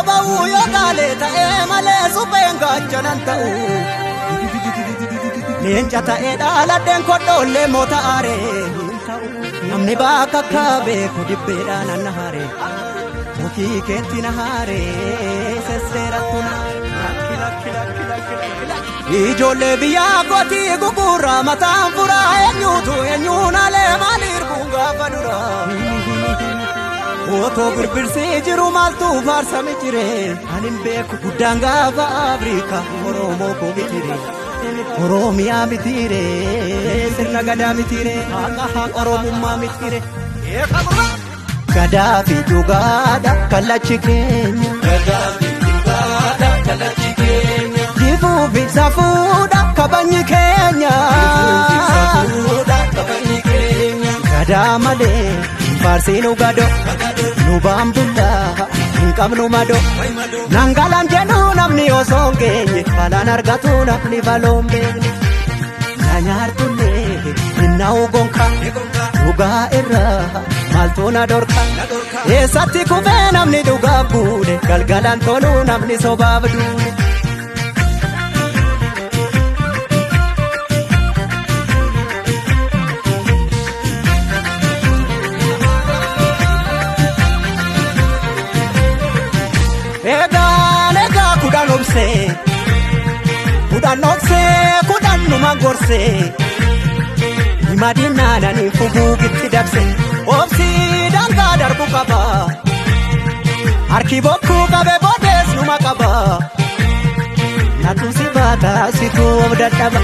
boba'u yoo gaalee ta'ee malee supheen gaachanan ta'u. Leenca ta'ee dhaaladheen kodhoollee moota aaree namni bakka akka beeku dibbeedhaan anna haaree mukii keetti na haaree sesseerattu na. Ijoollee biyyaa kootii gugurraa mataan furaa eenyuutu eenyuun alee maaliif kun gaafa duraa. Otoo birbirsii jiru maaltu faarsame jiree ani hin beeku guddaan gaafa Afrikaa Oromoo koo bitire. Oromiyaa mitiire sirna gadaa mitiire haqa haqa Oromummaa mitiire. Gadaa fi dhugaadha kallachi keenya. Gadaa fi dhugaadha kallachi keenya. Jifuu fi safuudha kabajni keenya. Jifuu fi safuudha kabajni keenya. Gadaa malee hin faarsiinu gado nu baambullaa hin qabnu mado. Nangalaan jedhu namni osoo hin geenye balaan argatu namni baloon beekne. Na nyaartullee hin na'u gonka dhugaa irraa maaltu na dhorka. Eessatti kufee namni dhugaaf buune galgalaan toluu namni sobaaf duune. Eegaan egaa kudhan obsee kudhan obsee kudhan numa gorsee himadinaananii fuguugitti dabse obsii dangaa darbu qaba harki bokkuu qabe boodees numa qaba natu si baata situu of dadhaba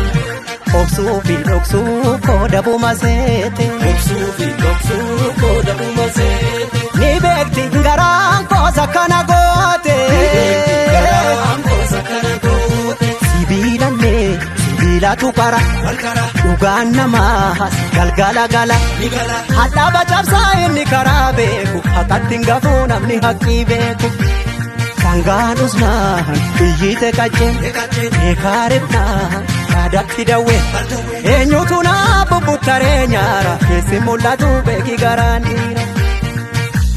obsuu fi dhoksuu kooda buma seete. Obsuu fi dhoksuu kooda buma seete. Ni beekti garaan koosa kana goote. Garaan koosa kana goote. Sibiilallee sibiilatu qara. Walqara. Dhugaan namaa galgala gala. Ni gala. Hadhaaba cabsaa inni karaa beeku haqatti hin gafuu namni haqqii beeku. Sangaan usnaan iyyite qacceen beekaarifnaan yaadatti dawwe. Eenyutu naa bubbuttaree nyaara keessi mul'atu beeki garaan dhiira.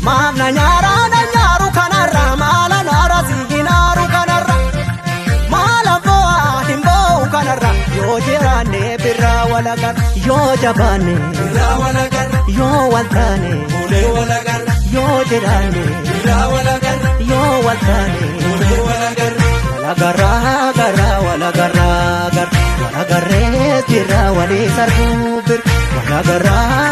Maaf na nyaara na nyaaru kanarra maala naara si hinaaru kanarra maala bo'aa hin bo'u kanarra yoo jiraanne birraa walagarra yoo jabaanne Birraa walagarra. yoo waltaane Olee walagarra. yoo jiraanne Birraa walagarra. yoo waltaane Olee walagarra. walagarraa garraa walagarraa garra walagarree jirra walii sarbuu bir walagarraa.